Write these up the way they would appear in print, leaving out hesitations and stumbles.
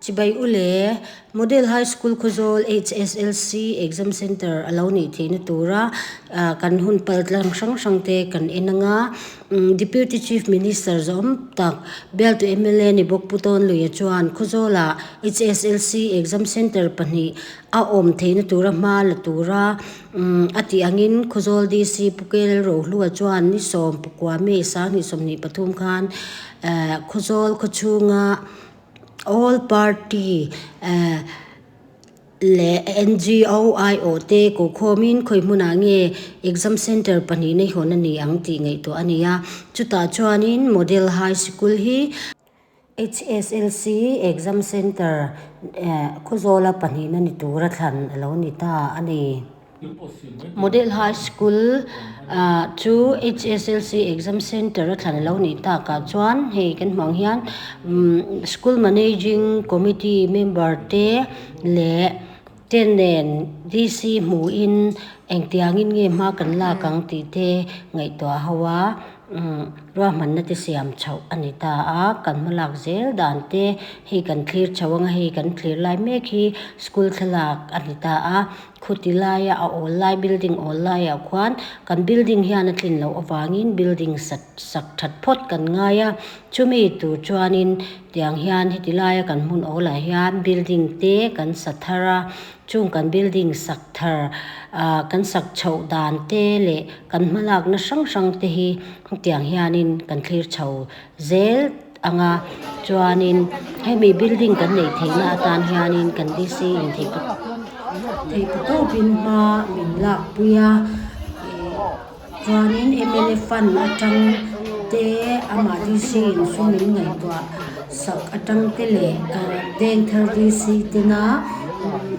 Chibai u le, Model High School Khawzawl HSLC Exam Centre a lo nih theihna tura kan hun pal tlang hrang hrang te kan en anga Deputy Chief Minister zawm tak bialtu mla ni bawk Pu Tawnluia chuan Khawzawlah HSLC Exam Centre pahnih a awm theihna tura hma la tura a tih angin Khawzawl DC Pu Kel Rohlua chuan ni 10 May 2023 khan Khawzawl khawchhunga All Party leh NGO aiawh te kokhawmin khawi hmunah nge Exam Centre pahnihna i hawn a ni ang tih ngaihtuah a ni a. Chutah chuanin Model High Sikul hi HSLC Exam Centre Khawzawla pahnihna ni tura thlan a lo ni ta a ni. Model High School chu HSLC Exam Centre a thlan lo nih takah chuan hei kan hmuh ang hian School Managing Committee member te leh te nen DC hmuhin engtiangin nge hma kan lak ang tih te ngaihtuah ho a. Ruahmanna te siam chhoh a ni ta a, kan hma lak zel dan te hei kan thlir chho anga hei kan thlir lai mek hi school thlalak a ni ta a, khuti laia a awl lai building awl laiah khuan kan building hian a tlin loh avangin building sat sak that phawt kan ngai a, chumi tur chuanin tiang hian heti laia kan hmun awlah hian building te kan sa thar a. Chung kan building sak thar ah kan sak chhoh dan te leh kan hmalakna hrang hrang te hi hetiang hianin kan thlir chho zel ang a, chuanin hemi building kan neih theihna atan hianin kan DC in theih theih tawpin hma min lakpui a ih chuanin mla fund atang te amah DC in sum min ngaihtuah sak atang te leh Vengthar DC tena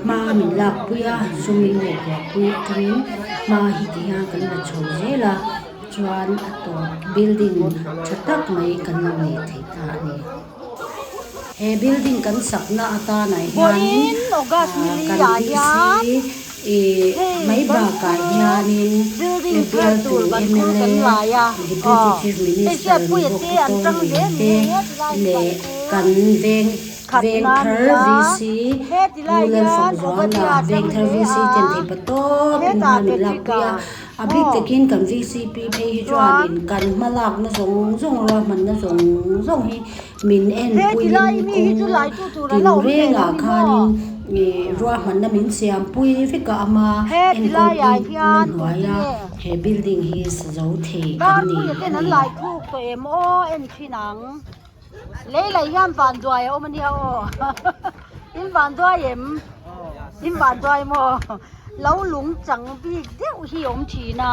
hma min lakpui a sum min ngaihtuah pui atangin hma hi ti hian kan la chho zel a chuan a tawp building tha tak mai kan lo nei thei ta a ni. He building kan sakna atanah hianin kan DC ih mai bakah hianin bialtu mla Deputy Chief Minister ni bawk Pu Tawnluia te leh kan veng Vengthar VC Pu Lalfakzuala Vengthar VC ten theih patawpin hma min lakpui a. A bik takin kan VCP phei hi chuanin kan hma lakna zawng zawng ruahmanna zawng zawng hi min enpuiin kawng tinrengah khanin ih ruahmanna min siampui vek a ama enkawlpui na hnuaia he building hi sa zo thei kan ni a ni. Lei hian vanduai a awm ania aw in vanduai em in vanduai maw lo lung chang bik deuh hi a awm thin a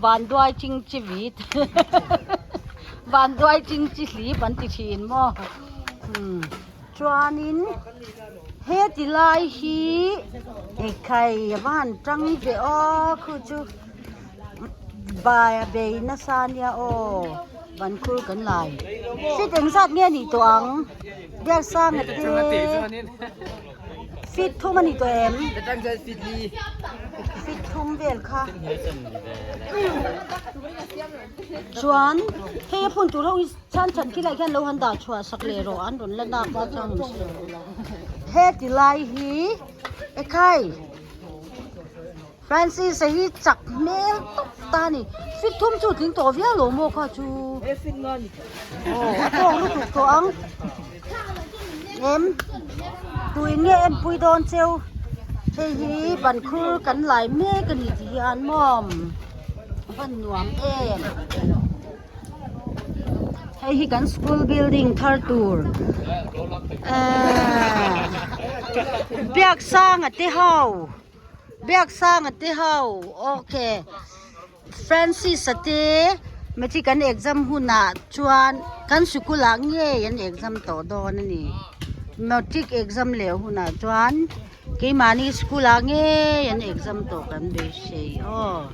vanduai ching chi vit vanduai ching chi hlip an ti thin maw umm chuanin heti lai hi ekhai a va han tang ve aw khu chu bai a bei nasa ania aw. Ban khur kan lai. Feet engzat nge anih tawh ang? Biaksanga te feet thum anih tawh em? Feet thum vel kha. Chuan hei a phun tur ho hi chhan chhan khi lai khian lo han dah chhuah sak leh rawh an rawn la nak na chang awm si lo. Heti lai hi ekhai. Francis a hi chak hmel tawp ta a ni fit thum chu tling tawh viau lo maw kha chu aw a tawk lutuk tawh ang em tuin nge enpui dawn cheu hei hi ban khur kan lai mek a ni ti hian maw a van nuam em hei hi kan school building thar tur ehh Biaksanga te ho. Biaksanga te ho ok Francis a te matric an exam hunah chuan kan sikul ah ngei an exam tawh dawn a ni matric exam leh hunah chuan keimahni school ah ngei an exam tawh kan beisei aw.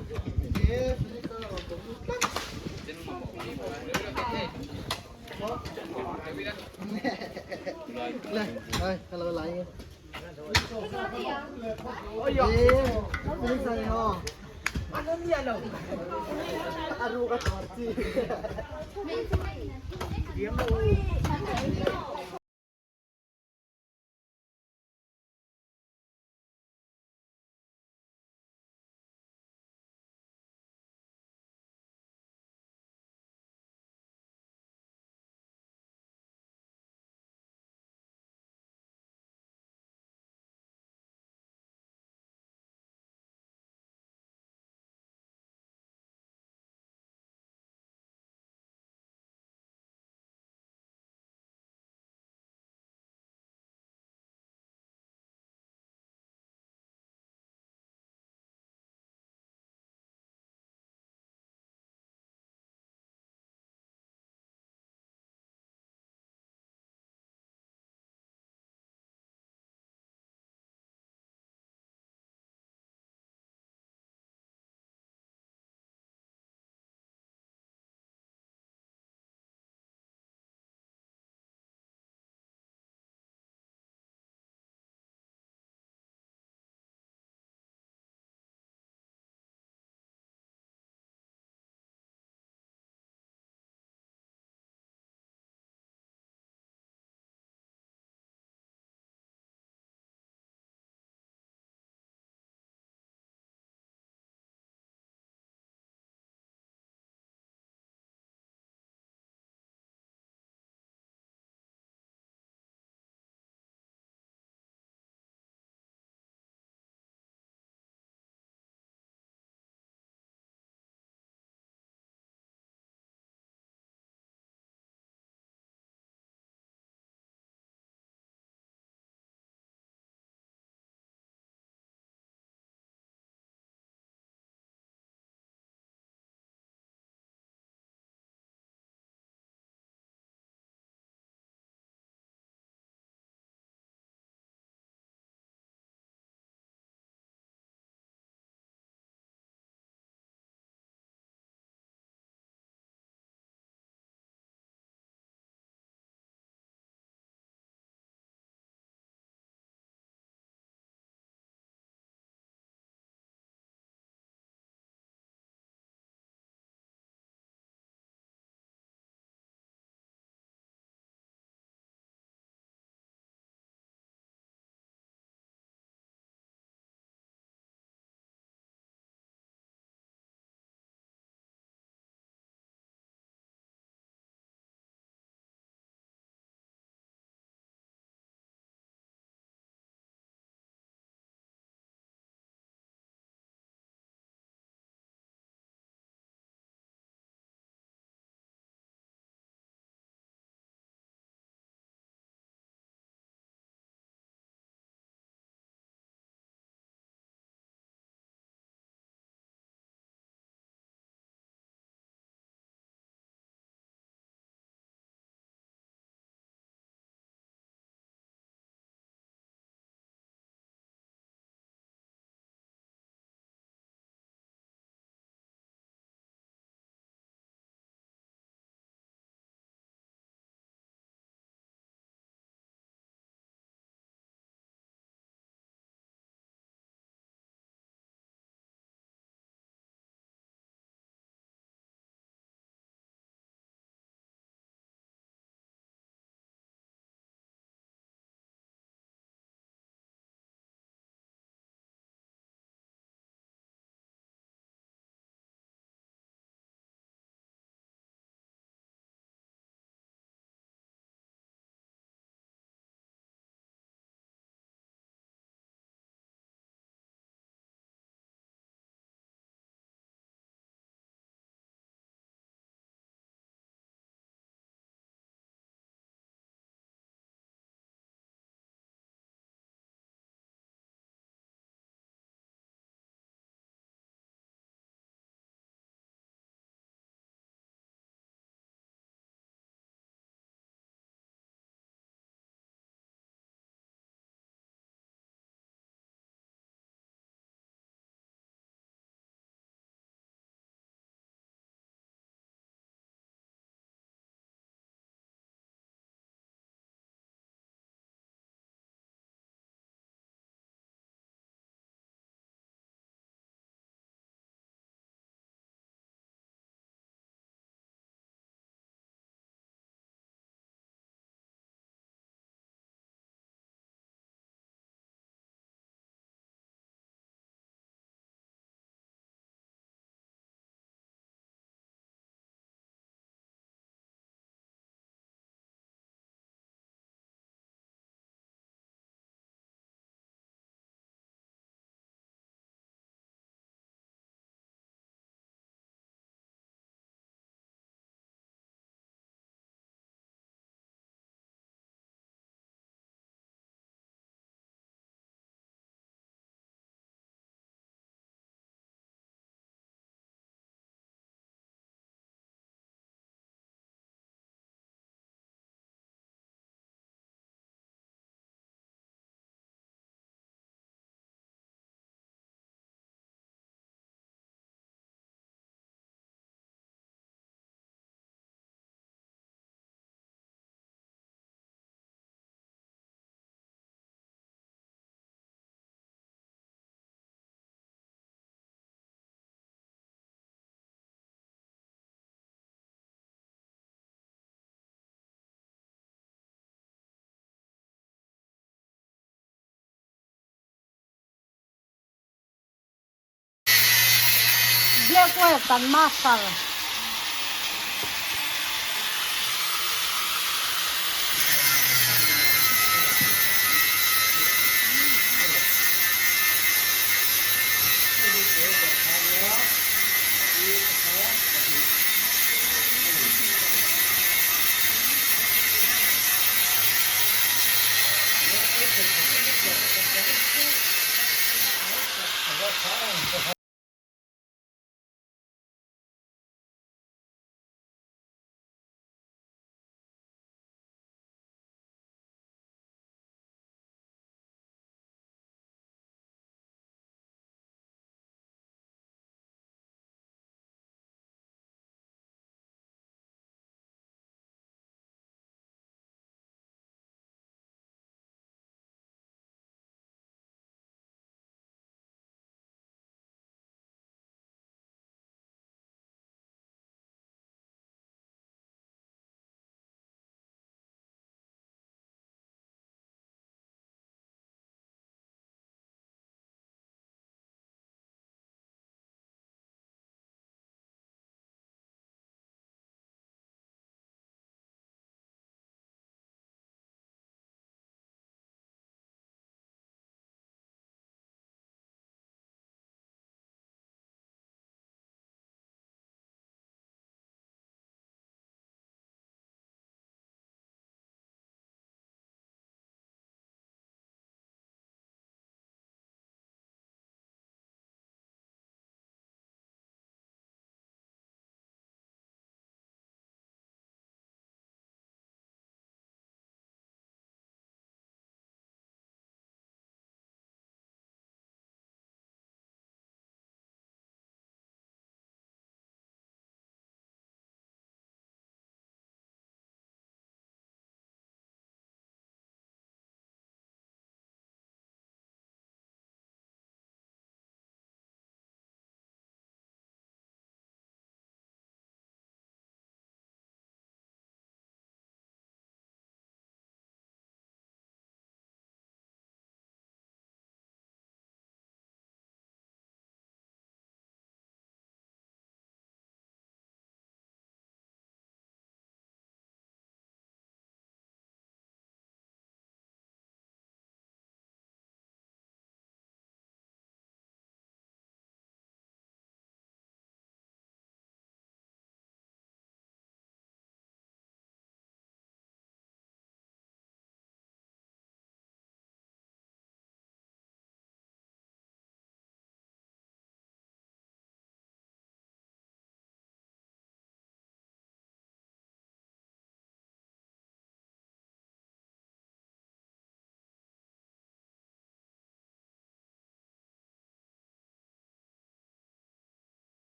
Black wave kan master.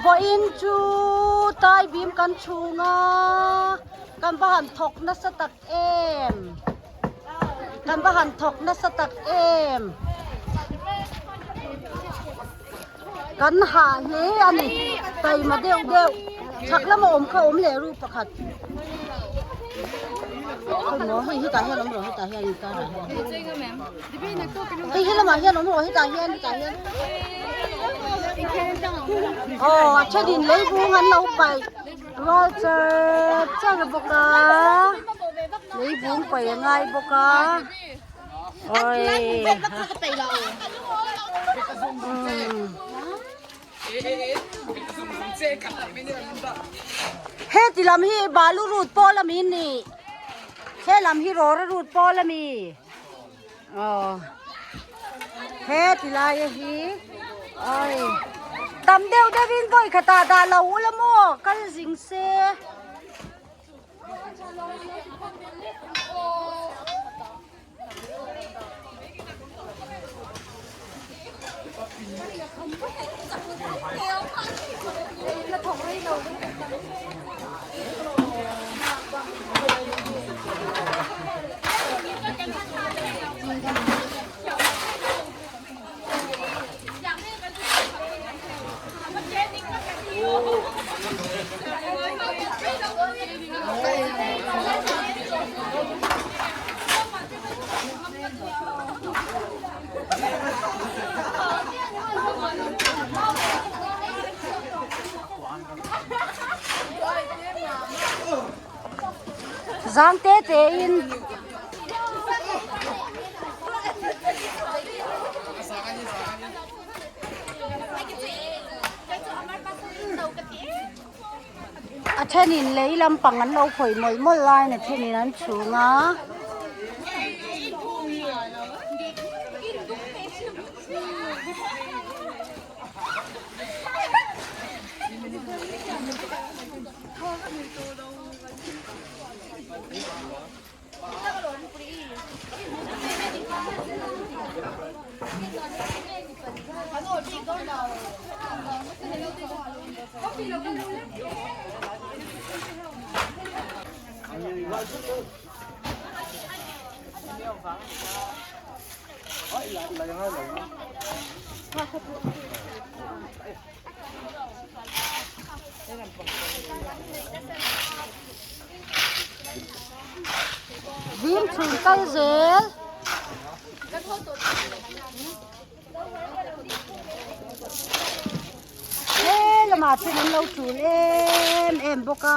Vawiin chu tai bim kan chhung a, kan va han thawk nasa tak em, kan va han thawk nasa tak em, kan hah hle a ni, taima deuh deuh chhak lama awm kha awm leh ru pakhat. Khawimaw hei hetah hian awm rawh hetah hian inkar ah hian. Hei he lamah hian awm rawh hetah hian hetah hian aw a thenin leivung an lo paih rual char char bawk a leivung paih a ngai bawk a awii Heti lam hi balu rut pawl a mi ni he lam hi rawra rut pawl a mi. Aw. He ti laia hi ai tam deuh deuhin vawi khatah dah lo ula maw kal zing se. Zang te te in A thenin lei lampang an lo khawih mawlh mawlh laiin a thenin an chhung a. Ding chhun kal zel. He lamah chuan an lo tul em em bawk a.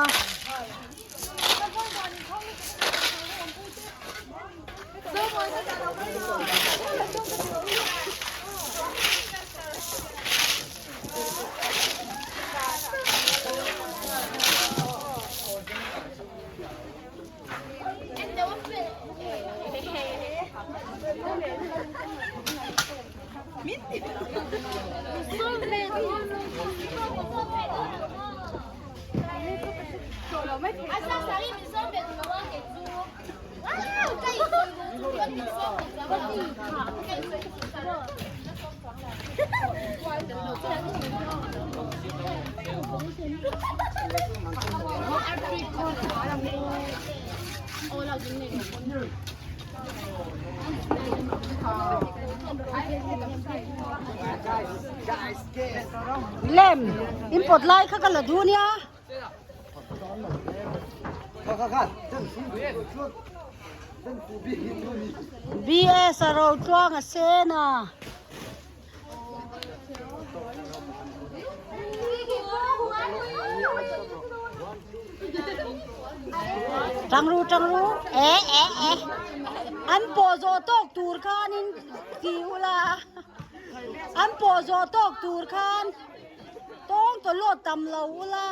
Lem in pawt lai kha ka la duh nia. BS a ro tluang a sen a. Tang ru tang ru e e e an pawh zawh tawk tur khanin ti ula an pawh zawh tawk tur khan tawng tawlawt tam lo ula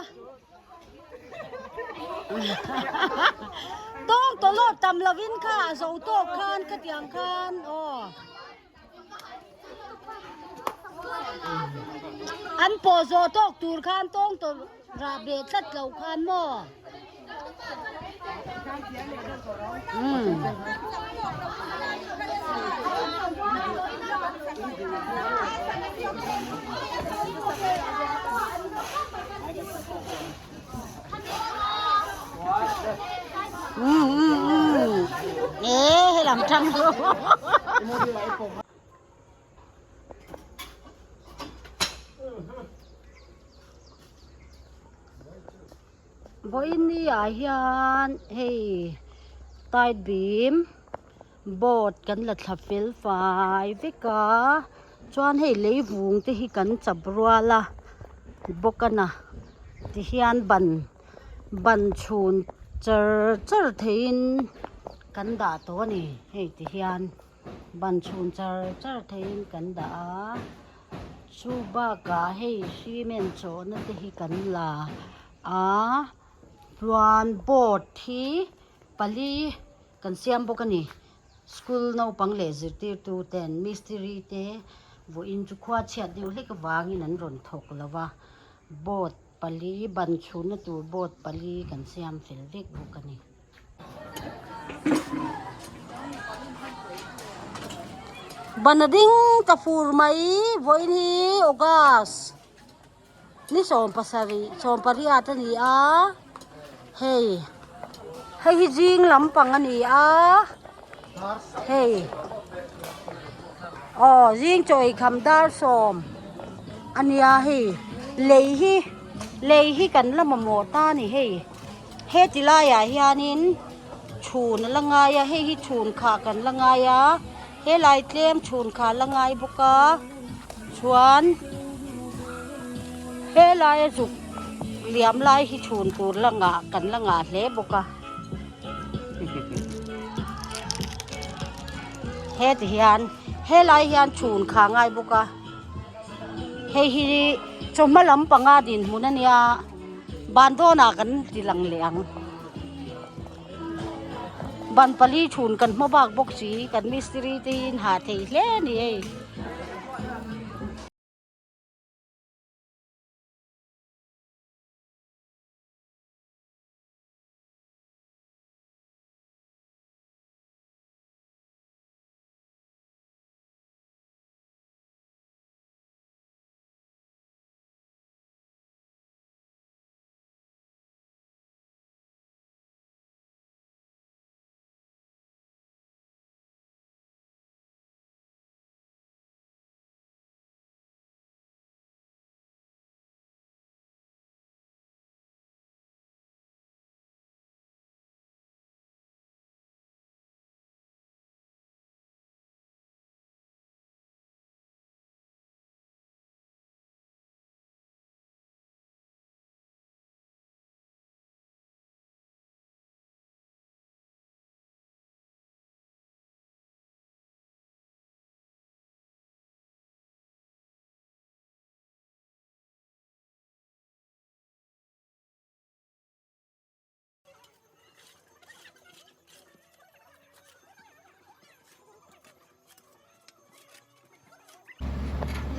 tawng tawlawt tam lovin kha a zo tawk khan khatiang khan aw. An pawh zawh tawk tur khan tawng tawh rah beh tlat lo khan maw? Umm. Ê làm trăng luôn. Vawiin ni ah hian hei tight beam board kan la thla fel fai vek a chuan hei lei vung te hi kan chap rual a bawk a na tihian ban ban chhun char char theihin kan dah tawh a ni hei tihian ban chhun char char theihin kan dah a chu bakah hei cement chawhna te hi kan la a chuan board hi pali kan siam bawk a ni. School naupang leh zirtirtu ten mistiri te vawiin chu khua chhiat deuh hlek avangin an rawn thawk lo va board pali ban chhunna tur board pali kan siam fel vek bawk a ni. Ban a ding ta fur mai vawiin hi August ni sawmpasarih sawmpariat a ni a hei hei hi zing lampang a ni a hei aw zing chaw eikham dar sawm a nia hei lei hi lei hi kan la mamawh ta a ni hei heti laiah hianin chhun a la ngai a hei hi chhun khah kan la ngai a helai tlem chhun khah a la ngai bawk a chuan helaia zuk liam lai hi chhun tur la ngah kan la ngah hle bawk a heti hian helai hian chhun khah a ngai bawk a hei hi chawhma lampanga dinhmun a nia. Ban dawnah kan ti lang leh ang. Ban pali chhun kan hma bak bawk si kan mistiri te hi in hah thei hle a ni hei.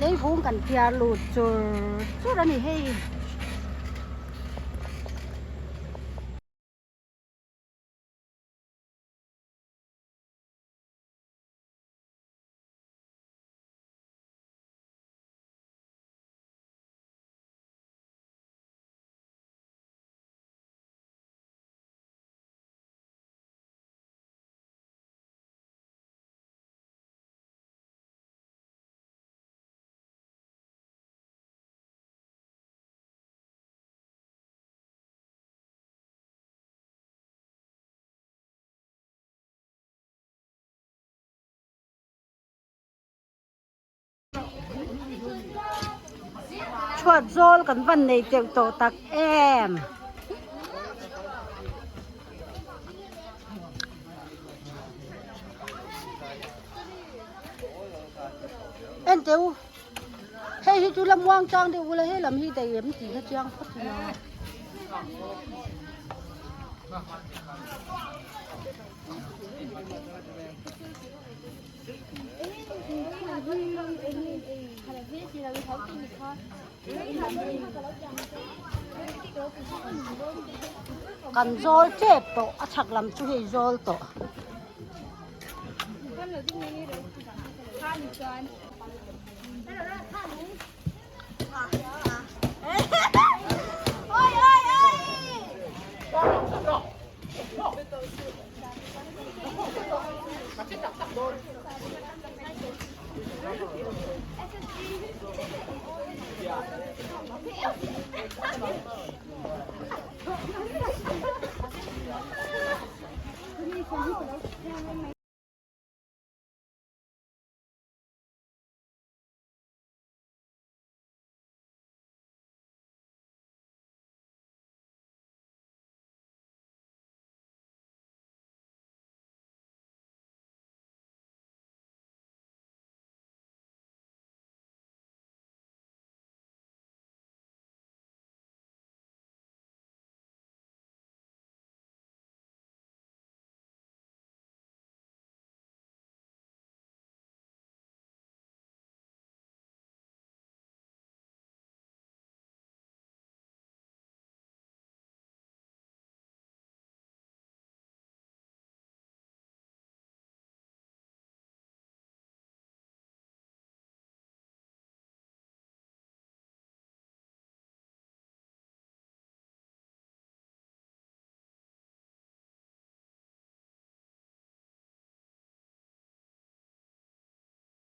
Leivung kan phiar lut chur chur a ni hei. Chhuat zawl kan van nei teuh tawh tak em. En teh u hei hi chu la muang chang deuh ula he lam hi daih em tih kha chiang phawt ila. Kan zawl tep tawh a chhak lam chu hei zawl tawh.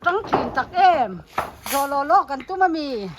tang thin tak em zawh lawh lawh kan tum ami.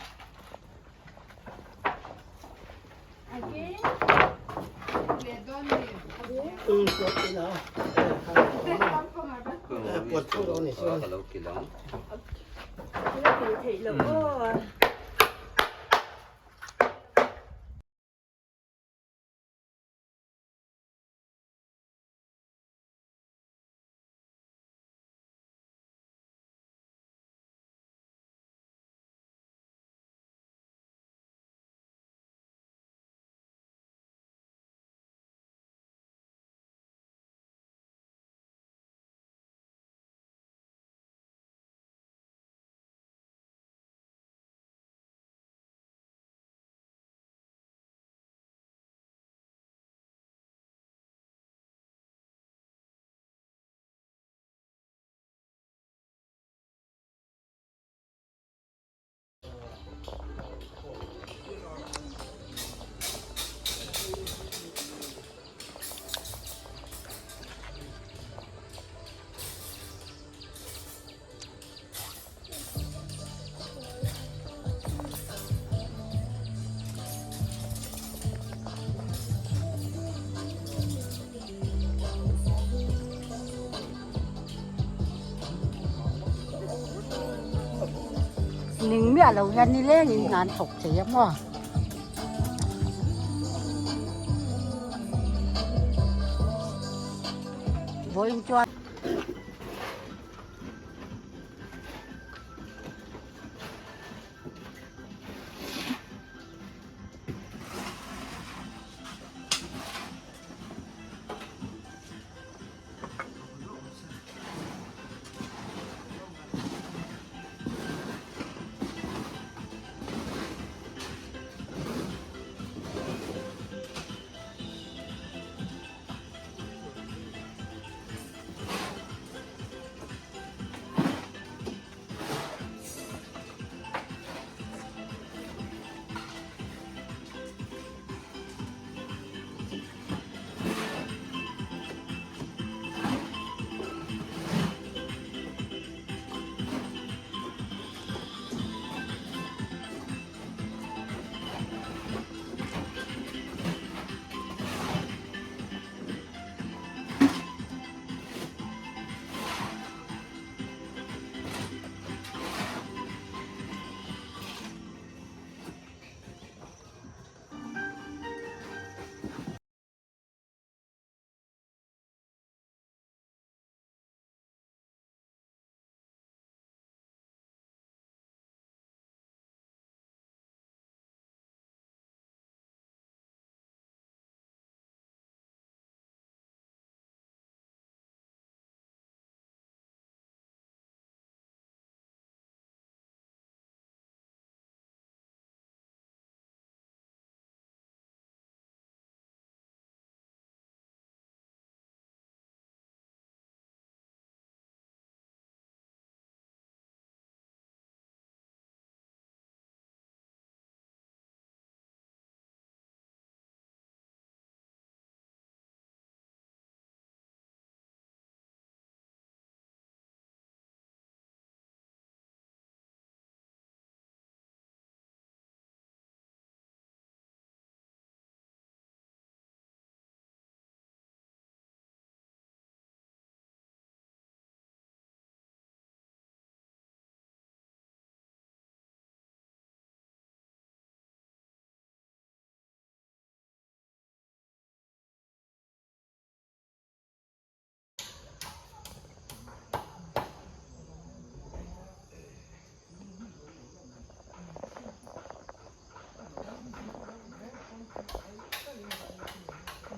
Ning miah lo hian nileng in hna an thawk thei a maw. Vawiin chuan.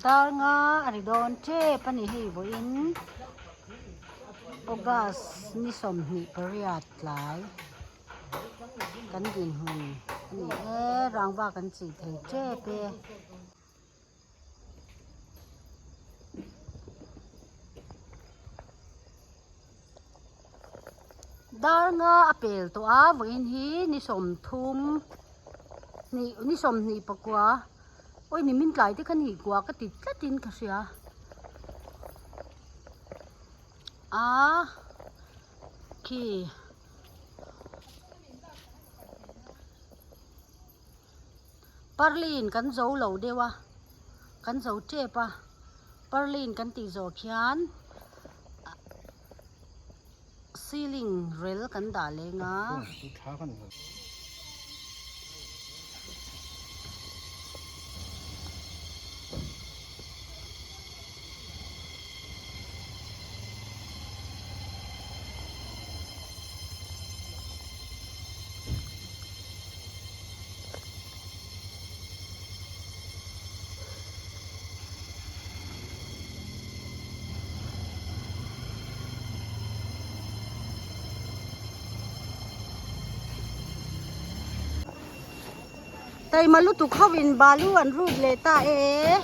Dar nga a ri dawn tep a ni hei vawiin August ni 28 tlai kan dinhmun a ni e rangva kan chih thei tep e. Dar nga a pel tawh a vawiin hi ni 30 ni 29 awi ni min tlai te kha ni kua ka ti tlatin ka hria a khi. Parlin kan zo lo deuh a kan zo tep a parlin kan tih zawh khian ceiling rel kan dah leng a. Taima lutuk ho in balu an rut leh ta e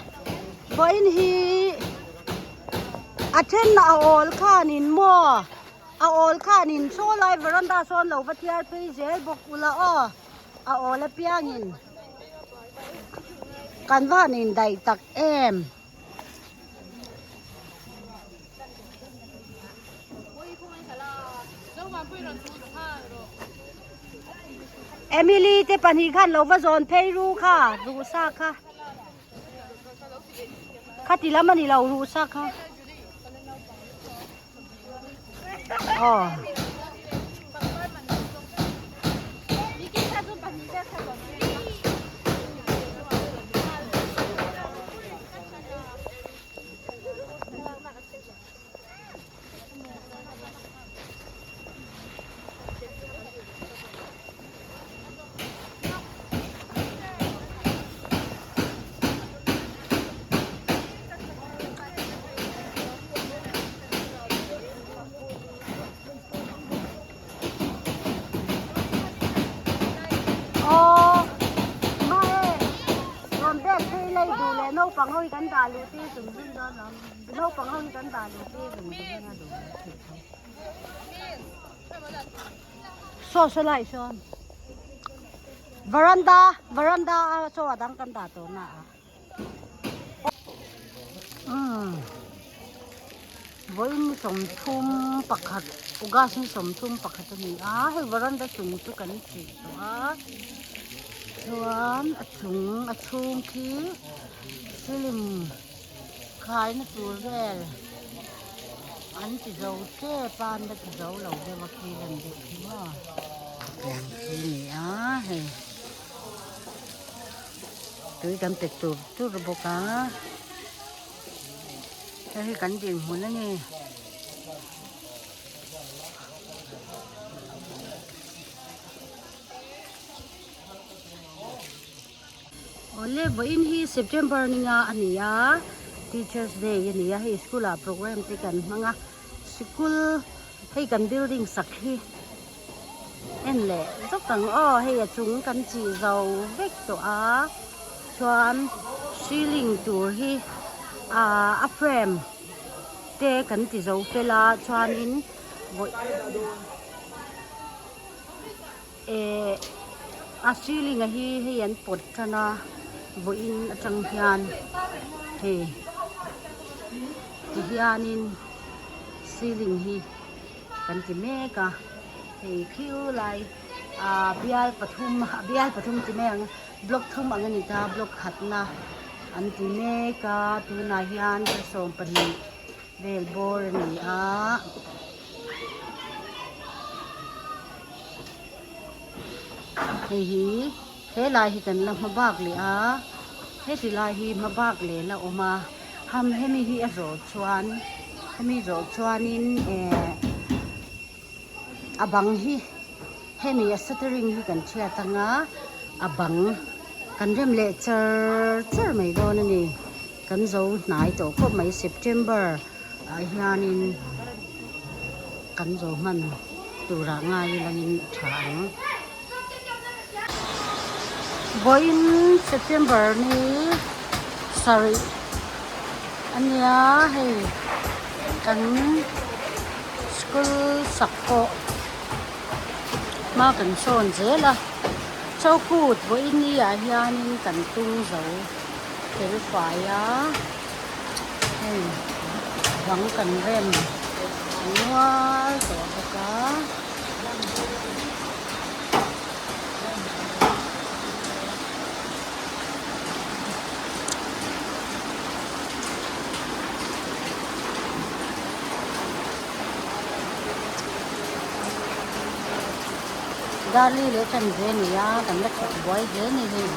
vawiin hi a then a awl khanin maw a awl khanin saw lai veranda sawn lo va thiar phei zel bawk ula aw a awl apiangin kan va han indaih tak em. Emily te pahnih khan lo va zawn phei ru kha ruhsa kha khati lam a ni lo ruhsa kha aw. Aw mahe rawn bag phei lei duh leh naupang ho hi kan dah luh tir chung zun dawn lo. Naupang ho hi kan dah luh tir zung zung a duh leh theih tho. Saw saw lai sawn veranda veranda a chaw a dang kan dah tawh na ah umm vawiin ni 31 August ni 31 a ni a hei veranda chung chu kan chih tawh a chuan a chung a chhung khi ceiling. Khaina tur vel an ti zo tep a an la ti zo lo deuh a khi rem deuh khi maw tiang khi a ni a hei tui kan pe tur tur bawk a hei hi kan dinhmun a ni. Awle vawiin hi September ni nga a ni a Teachers Day a ni a hei school ah program te kan hmang a sikul hei kan building sak hi en leh zawk ang aw hei a chung kan chih zo vek tawh a chuan ceiling tur hi ah a frame te kan ti zo fel a chuanin vawi. Eh a ceiling a hi hei an pawt tan a vawiin atang hian hei ti hianin ceiling hi kan ti mek a hei khiu lai ah bial pathum bial pathum ti mai ang block thum ang a ni ta block khatna an ti mek a tunah hian 12 vel bawr a ni a. Hei hi helai hi kan la hma bak leh a heti lai hi hma bak leh la awm a ham hemi hi a zawh chuan hemi zawh chuanin eh a bang hi hemi a shuttering hi kan chhiat anga a bang kan rem leh char char mai dawn a ni kan zo hnai tawh khawp mai September. Ah hianin kan zo hman turah ngai langin a tha ang. Vawiin September ni sarih a nia hei kan school sak pawh hma kan sawn zel a chokut vawiin ni ah hianin kan tung zo fel fai a. Hei bang kan rem nual tawh bawk a. Darli leh chanve a ni a, kan la chhawk buai hle a ni hei.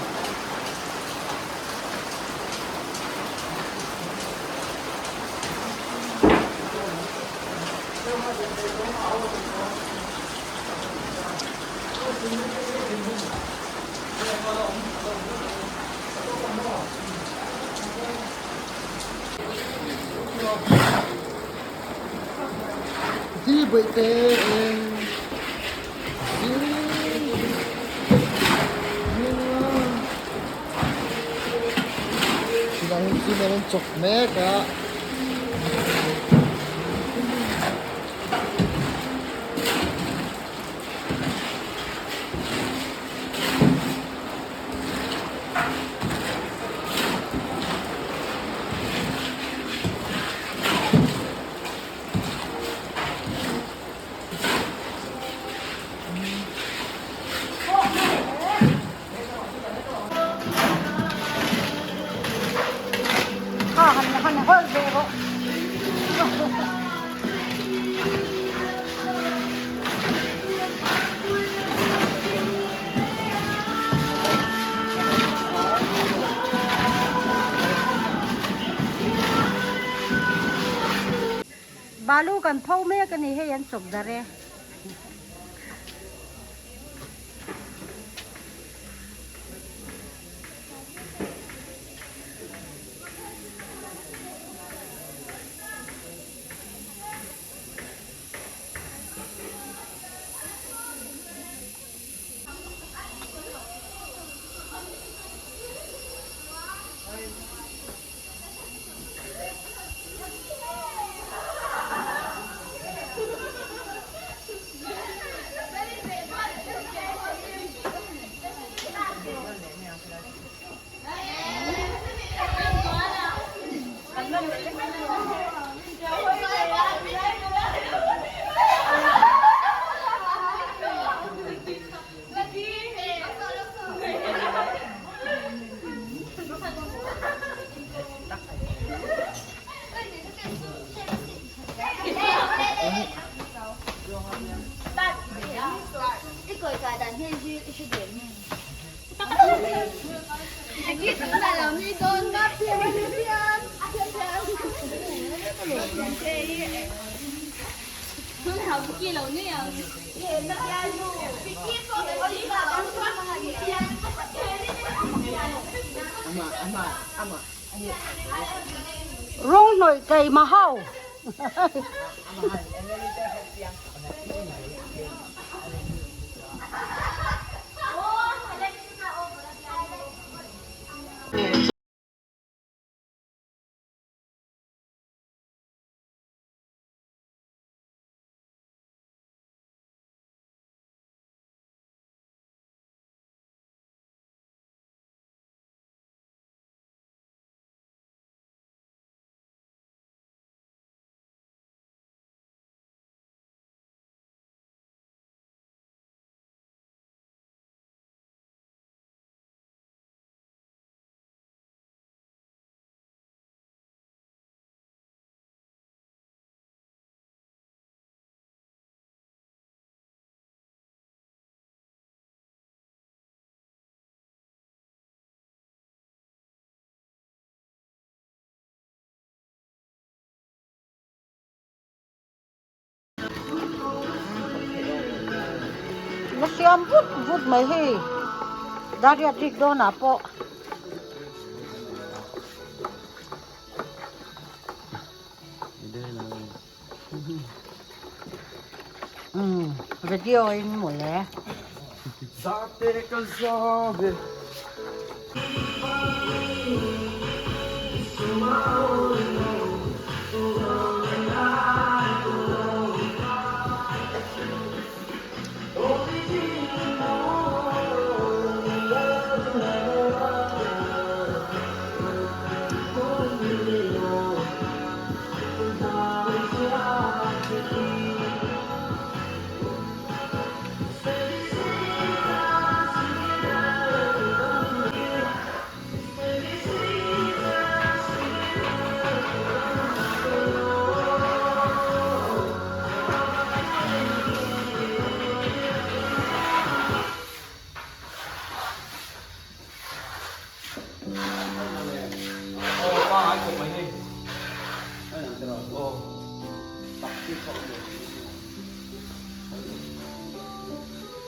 Balu kan pho mek a ni hei an chawp darh e. Rawng hnawih keimah ho. La siam vut vut mai hei dariat rik dawnah pawh. Video in mawle.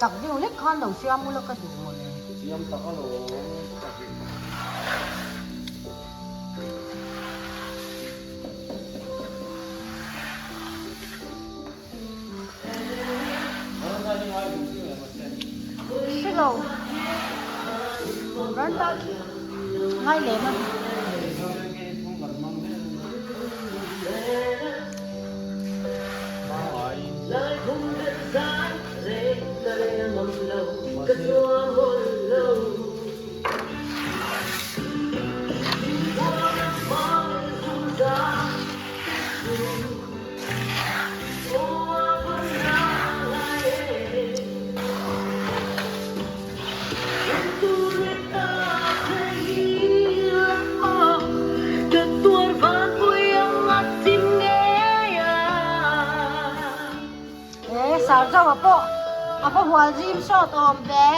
Tak deuh lek khan lo siam ula ka duh mawle. Siam tak alawm ka hrilh mai. Hre lo. Veranda khi ngai lem a ni. He Sarzaua pawh a va hual zim sawt awm ve.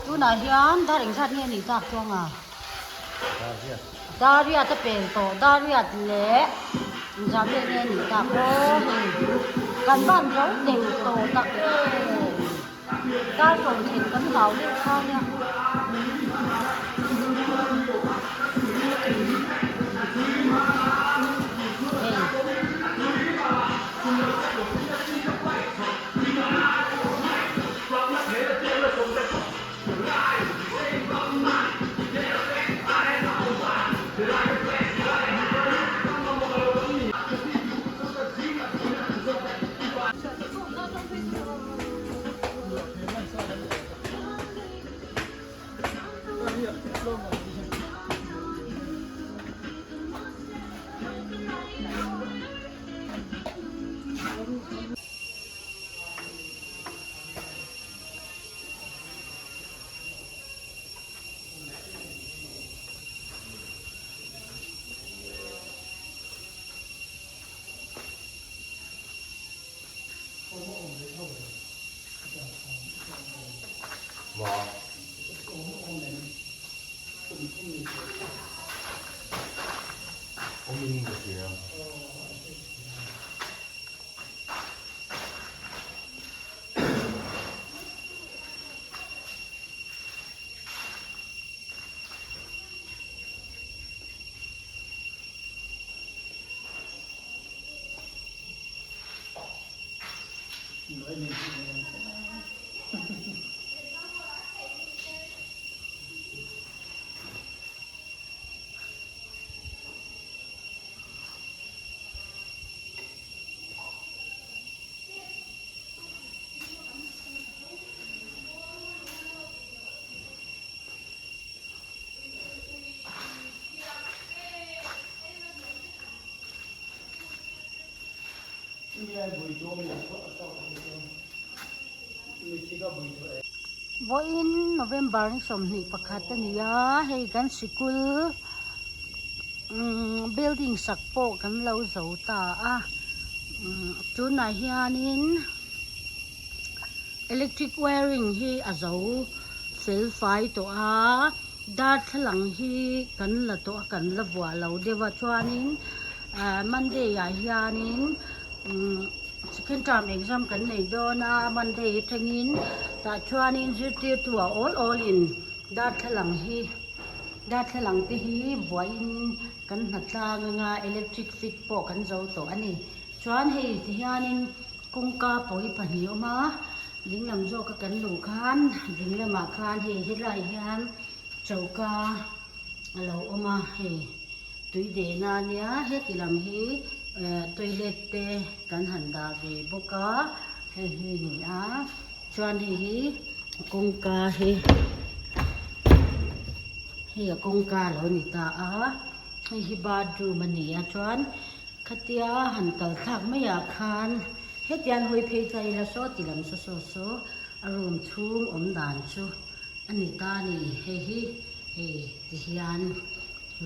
Tunah hian dar engzat nge nih tak chuang a? Dar riat a pel tawh, dar riat leh engzat vel nge nih tak aw hei kan van zo deuh tawh tak em dar sawm thlen kan hlau deuh kha nia. Hei. Vawiin November ni 21 a ni a, hei kan sikul building sak pawh kan lo zo ta a, tunah hianin electric wiring hi a zo fel fai tawh a, darthlalang hi kan la tawh a kan la vuah lo deuh a chuanin ah Monday ah hianin second term exam kan nei dawn a Monday atangin tah chuanin zirtirtu a awl awl in darthlalang hi darthlalang te hi vuahin kan hna tlang anga electric fit pawh kan zo tawh a ni chuan hei ti hianin kawngka pawi pahnih a awm a dinglam zawka kan luh khan dinglamah khan hei helaiah hian choka a lo awm a hei. Tui dehna ania heti lam hi eh toilet te kan han dah ve bawk a hei hi a ni a chuan hei hi kawngka hi hei a kawngka a lo ni ta a hei hi bathroom a ni a chuan khatia han kal thlak maiah khan hetiang hawi phei ta ila saw ti lam saw saw saw a room chhung awm dan chu. A ni ta a ni hei hi hei ti hian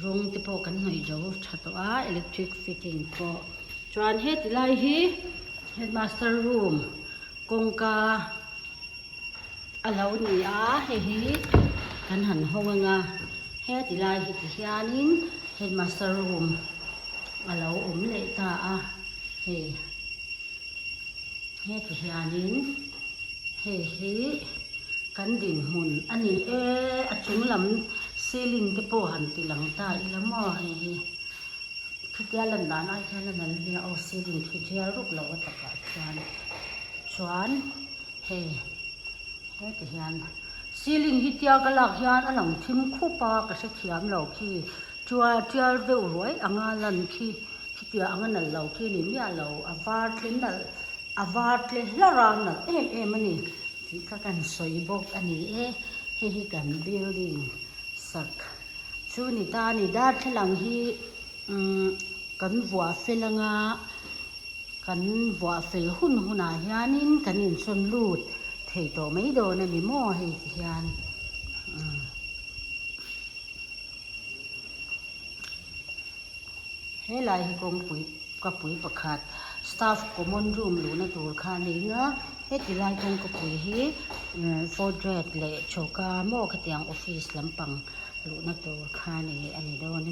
rawng te pawh kan hnawih zo tha tawh a electric fitting pawh chuan heti lai hi headmaster room kawngka a lo ni a hei hi kan han hawng ang a heti lai hi ti hianin headmaster room a lo awm leh ta a hei. Heti hianin hei hi kan dinhmun a ni e, a chung lam ceiling te pawh han ti lang ta ila maw hei hi khitia lan dan ai khian a nal nia aw ceiling khi tial ruk lo a takah chuan chuan hei heti hian ceiling hi tia ka lak hian a lang thim khup a ka hrethiam lo khi tial tial deuh ruai anga lan khi. Chutiang anga nalh lo khi ni miah lo, a var tle nalh, a var tle hlarh a nalh em em a ni tih kha kan sawi bawk a ni e. Hei hi kan building sak chu ni ta a ni. Darthlalang hi umm kan vuah fel anga kan vuah fel hun hunah hianin kan insawn lut thei tawh mai dawn a ni maw hei ti hian umm. Helai hi kawngpui kapui pakhat staff common room luhna tur kha a ni ang a heti lai kawngkapui hi fourth grade leh chhawka maw khatiang office lampang luhna tur kha a ni a ni dawn a ni.